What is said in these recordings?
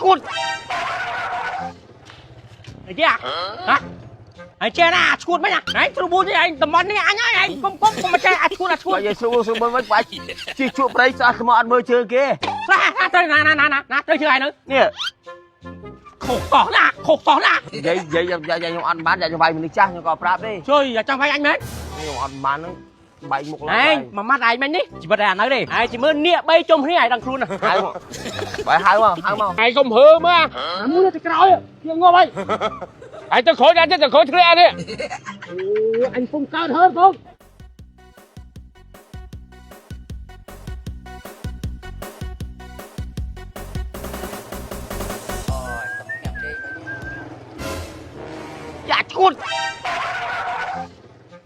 ឈួតអីយ៉ាហ៎ហើយចេះណាឈួតមិនហ៎ទ្រូបួននេះឯងតំបន់នេះអញហើយឯងកុំកុំកុំមកចេះអាឈួតអាឈួត បើយាយស្រួលស្រួលមិនបាច់ជិះជក់ព្រៃស្អស់ថ្មអត់មើលជើងគេ ស្លាទៅណាណាណាណាទៅជឿឯងនៅ នេះ ខុសតោះណាខុសតោះណា និយាយនិយាយខ្ញុំអត់បានយ៉ាវាយមនុស្សចាស់ខ្ញុំក៏ប្រាប់ទេ ជួយចង់វាយអញមែន ខ្ញុំអត់បានហ្នឹងបែកមុខឡើ ឯងមួយម៉ាត់ឯងមិញនេះជីវិតឯអានៅទេឯងជាមើលនាគ3ជុំគ្នាឯងដឹងខ្លួន ហៅមកបាយហៅមកហៅមក ឯងកុំហើមើល អាមួយទៅក្រោយគេងាប់ហើយ ឯងទៅក្រោយដែរទៅក្រោយធ្លាក់នេះ អូអញពុំកើតហើបង យ៉ាឈួត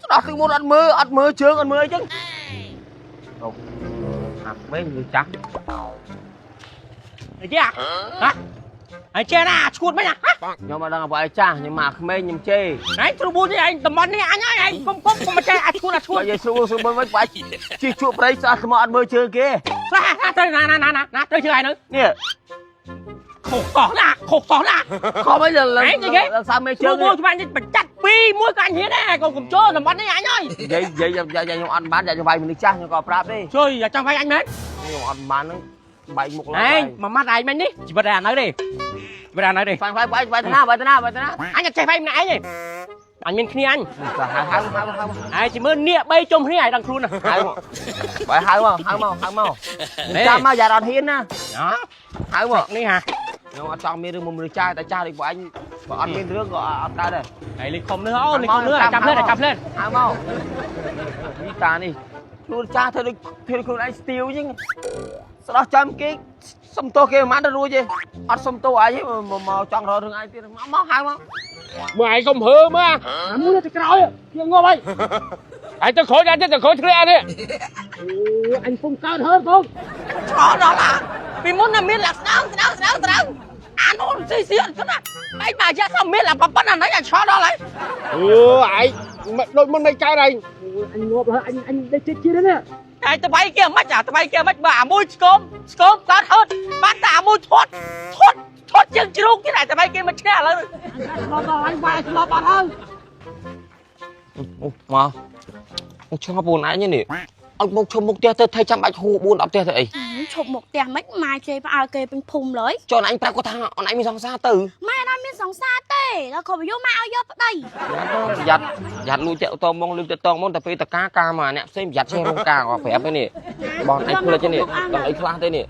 ស្ដោះទឹកមុនអត់មើលអត់មើលជើងអត់មើលអីចឹងអូអាក្មេងឬចាស់ អីយ៉ាហ៎ហើយចេះណាឈួតមិនហ៎ ខ្ញុំអត់ដឹងអ្វីចាស់ខ្ញុំមកក្មេងខ្ញុំជេរ ឯងទ្រូបួននេះឯងតំបន់នេះអញហើយឯងកុំកុំកុំមកចេះអាឈួតអាឈួត បើយាយស្រួលស្រួលមិនបាច់ជិះជក់ព្រៃស្អស់ថ្មអត់មើលជើងគេ ស្លាទៅណាណាណាណាទៅជឿឯងនៅ នេះ ខុសតោះណាខុសតោះណា ខំអីលើសាមេជើង ទ្រូបួនច្បាស់នេះបញ្ចាត់2 1ក៏អញហ៊ានដែរកុំកុំចូលតំបន់នេះអញហើយ និយាយនិយាយខ្ញុំអត់បានយ៉ាវាយមនុស្សចាស់ខ្ញុំក៏ប្រាប់ទេ ជួយចង់វាយអញមែន ខ្ញុំអត់បានហ្នឹងបែកមុខឡើ ឯ យ ងមួយម៉ាត់ឯងមិញនេះជីវិតឯអានៅទេជីវិតអានៅទេ វាយវាយវាយតាណាវាយតាណាវាយតាណា អញអត់ចេះវាយម្នាក់ឯងទេអញមានគ្នាអញ ហៅហៅហៅហៅ ឯងជាមើលនាគ3ជុំគ្នាឯងដឹងខ្លួន ហៅមកបាយហៅមកហៅមកហៅមកចាំមកយ៉ាអត់ហ៊ានណា ណា ហៅមក នេះហា ខ្ញុំអត់ចង់មានរឿងមុំរឿងចាស់តែចាស់ដូចបងអញបើអត់មានរឿងក៏អត់កើតដែរ ហើយលេខខំនេះអូលេខខំនេះចាំផ្លេតចាំផ្លេត ហៅមកនេះតានេះខ្លួនចាស់ធ្វើដូចធ្វើខ្លួនឯងស្ទាវជាងស្ដោះចាំគេសុំទោសគេប្រហែលទៅរួចទេអត់សុំទោសឯងទេមកចង់រករឿងឯងទៀតមកមកហៅមក មើលឯងកុំហើមើល អាមួយទៅក្រោយគេងាប់ហើយ ឯងទៅក្រោយដែរទៅក្រោយធ្លាក់នេះ អូអញពុំកើតហើបងឆ្លងដល់អាពីមុនน่ะមានឡាស្ដាងស្ដាងស្ដាងស្ដាងអានោះស៊ីស៊ីអត់ស្ដាប់បែកមកយ៉ាថាមានឡាប៉ុណ្ណានេះឆ្លងដល់ហើយ អឺឯងដូចមុនមិនកើតឯង អញងាប់ហើយអញអញដេកចិត្តជាតិនេះ តែតបៃគេមិនអាតបៃគេមិនបើអាមួយឆ្កមឆ្កមកើតហត់បានតែអាមួយធាត់ធាត់ធាត់ជាងជ្រូកទៀតអាតបៃគេមិនឈ្នះឥឡូវ ឆ្លប់ដល់អញវាយឆ្លប់អត់ហើយ មកមកឆ្ងល់ពួកឯងនេះអត់មកឈុំមុខផ្ទះទៅថៃចាំបាច់ហួ4 10ផ្ទះទៅអី ឈប់មកផ្ទះមិនម៉ែជេរផ្អើលគេពេញភូមិឡើយ ចុះអញប្រាប់គាត់ថាអនឯងមានសង្សារទៅ ម៉ែអត់មានសង្សារទេដល់គ្រប់អាយុម៉ែឲ្យយកប្តី ប្រយ័ត្នប្រយ័ត្នលួចតាក់តមកលួចតាក់តមកតែពេលតកាការមកអ្នកផ្សេងប្រយ័ត្នចេះរងការគាត់ប្រាប់ទេនេះបងឯងភ្លេចទេនេះដល់អីខ្លះទេនេះ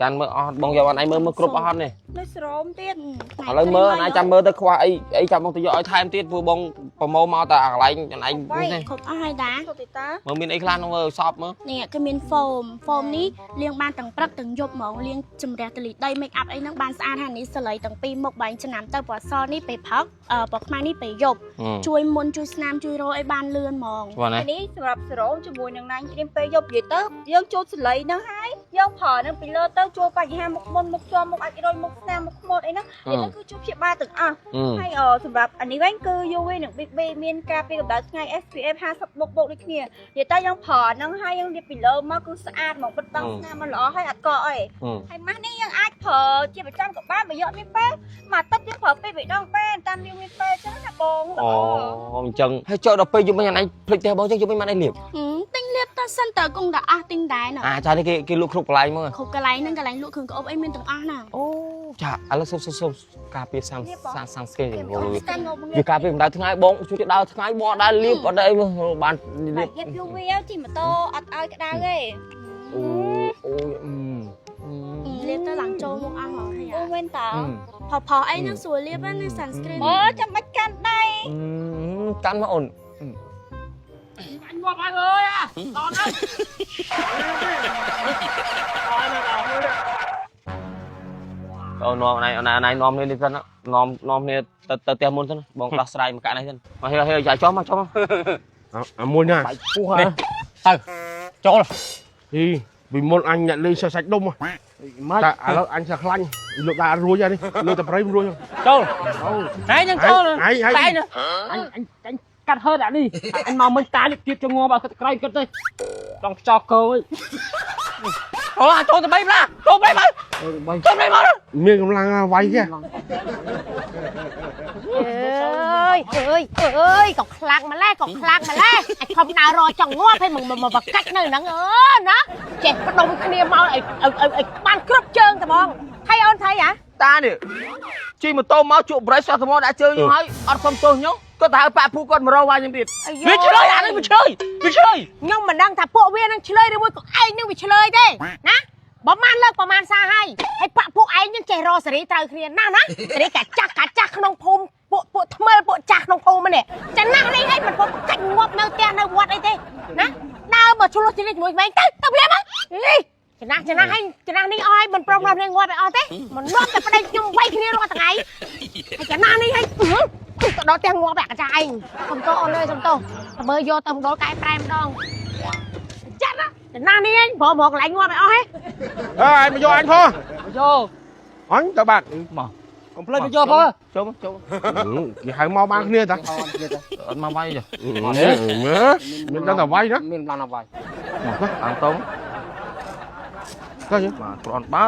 កាន់មើលអស់បងយកអនឯងមើលមើលគ្រប់អស់នេះ នៅស្រោមទៀត ឥឡូវមើលអនឯងចាំមើលទៅខ្វះអីអីចាំបងទៅយកឲ្យថែមទៀតព្រោះបងប្រមូលមកតែកន្លែងអនឯងនេះ គ្រប់អស់ហើយតា គ្រប់ទេតា មើលមានអីខ្លះនោះមើលសពមើល នេះគឺមាន foam foam នេះលាងបានទាំងព្រឹកទាំងយប់ហ្មងលាងជំរះតលីដី make up អីហ្នឹងបានស្អាតហើយនេះសលៃទាំងពីរមុខបែងឆ្នាំទៅពណ៌សនេះពេលព្រឹកពណ៌ខ្មៅនេះពេលយប់ជួយមុនជួយស្នាមជួយរោអីបានលឿនហ្មង ច្បាស់ណាស់ នេះសម្រាប់សេរ៉ូមជាមួយនឹងណាញ់គ្រីមពេលយប់និយាយទៅយើងចូលសលៃហ្នឹងហើយយើងប្រើនឹងពីលើទៅជួបញ្ហាមុខមុនមុខជាប់មុខអាចរយមុខស្នាមមុខខ្មោចអីហ្នឹងនិយាយទៅគឺជួយព្យាបាលទាំងអស់ហើយសម្រាប់អានេះវិញគឺ UV និង BB មានការពារកម្ដៅថ្ងៃ SPF 50បូកបូកដូចគ្នានិយាយទៅយើងប្រើហ្នឹងហើយយើងលាបពីលើមកគឺស្អាតហ្មងបិទបាំងស្នាមมันល្អហើយអត់កកអីហើយម៉ាស់នេះយើងអាចប្រើជាប្រចាំក៏បានបើយកមានពេលមួយអាទិត្យយើងប្រើពីរដងបានតាមយើងមានពេលអញ្ចឹងណាបងល្អ អូអញ្ចឹងហើយចូលដល់ពេលយប់មិញអនឯងភ្លេចផ្ទះបងអញ្ចឹងយប់មិញបានអីលាប ទិញលាបទៅសិនតើគង់តែអស់ទិញដែរណ អាចានេះគេគេលក់គ្រប់កន្លែងមក គ្រប់កន្លែងហ្នឹងកន្លែងលក់គ្រឿងក្អប់អីមានទាំងអស់ណា អូចាឥឡូវសុំសុំសុំការពារសាំសាំស្គេ ស្តែងង វាការពារកម្ដៅថ្ងៃបងជួយទៅដើរថ្ងៃបងអត់ដែរលាបអត់ដែរអីបានលាប លាប UV ជិះម៉ូតូអត់ឲ្យក្តៅទេ អូអូ លាបទៅឡើងចូលមុខអស់ហ្មងហើយ អូមែនតើ ផផអីហ្នឹងស្រួលលាបណា sunscreen អូចាំបាច់កាន់ដៃ កាន់មកអូន អញងាប់ហើយអើយអាតនទៅ អូនាំណៃណៃនាំនេះសិននាំនាំគ្នាទៅទៅផ្ទះមុនសិនបងដោះស្រាយមកកាក់នេះសិនមកហេហេចាចុះមកចុះមក អាមួយណា បាច់ពោះហ៎ ទៅចូល អីពីមុនអញអ្នកលេងសាច់ដុំ ម៉េច តែឥឡូវអញសាខ្លាញ់លើកដាក់រួចហើយនេះលើតែប្រៃរួច ចូល អូ តែយើងចូល ឯងឯង តែ អញអញអញកាត់ហើតអានេះអញមកមិញតានេះទៀតចងាប់ឲ្យគិតក្រៃគិតទៅចង់ខ្ចោកោអី ចូលចូលទៅបីផ្លាចូលបីមកចូលបីមក មានកម្លាំងវាយគេ អើយអើយអើយក៏ខ្លាំងម្លេះក៏ខ្លាំងម្លេះអញខំដើររចង់ងាប់ហើយមកមកបកាច់នៅហ្នឹងអឺណាចេះផ្ដុំគ្នាមកឲ្យឲ្យបានគ្រប់ជើងត្មងថៃអូនថៃហ៎ តានេះជិះម៉ូតូមកជក់ប្រេះសោះថ្មដាក់ជើងខ្ញុំហើយអត់សុំទោសខ្ញុំគាត់ទៅហៅប៉ាពូគាត់មករកវាយខ្ញុំទៀតវាឆ្លើយអានេះវាឆ្លើយវាឆ្លើយ ខ្ញុំមិនដឹងថាពួកវានឹងឆ្លើយឬមួយក៏ឯងនឹងវាឆ្លើយទេណាប្រហែលលើកប្រហែលសារហើយហើយប៉ពួកឯងនឹងចេះរសេរីត្រូវគ្នាណាស់ណាសេរីកាចាស់កាចាស់ក្នុងភូមិពួកពួកថ្មិលពួកចាស់ក្នុងភូមិនេះចំណាស់នេះឯងមិនពុំកាច់ងាប់នៅផ្ទះនៅវត្តអីទេណាដើរមកឆ្លោះជាមួយក្មេងទៅទៅភ្លាមនេះចំណាស់ចំណាស់ហើយចំណាស់នេះអស់ហើយមិនព្រមនាំគ្នាងាប់ឲ្យអស់ទេមិននាំតែប្តីខ្ញុំវាយគ្នារាល់ថ្ងៃហើយចំណាស់នេះហើយទៅដល់ផ្ទះងាប់អាកាចាឯងសុំទោសអូនអើយសុំទោសតើមើលយកទៅមណ្ឌលកែប្រែម្ដងចាត់ណាចំណាស់នេះឯងព្រមមកកន្លែងងាប់ឲ្យអស់ហេ អើឯងមកយកអញផង យក អញទៅបាត់ មក កុំភ្លេចមកយកផង ចូលមកចូល គេហៅមកបានគ្នាតា អត់មកវាយទេ មើលមានដល់តែវាយណា មានបានអត់វាយ មកអាងតង ទៅ បាទគ្រាន់បើ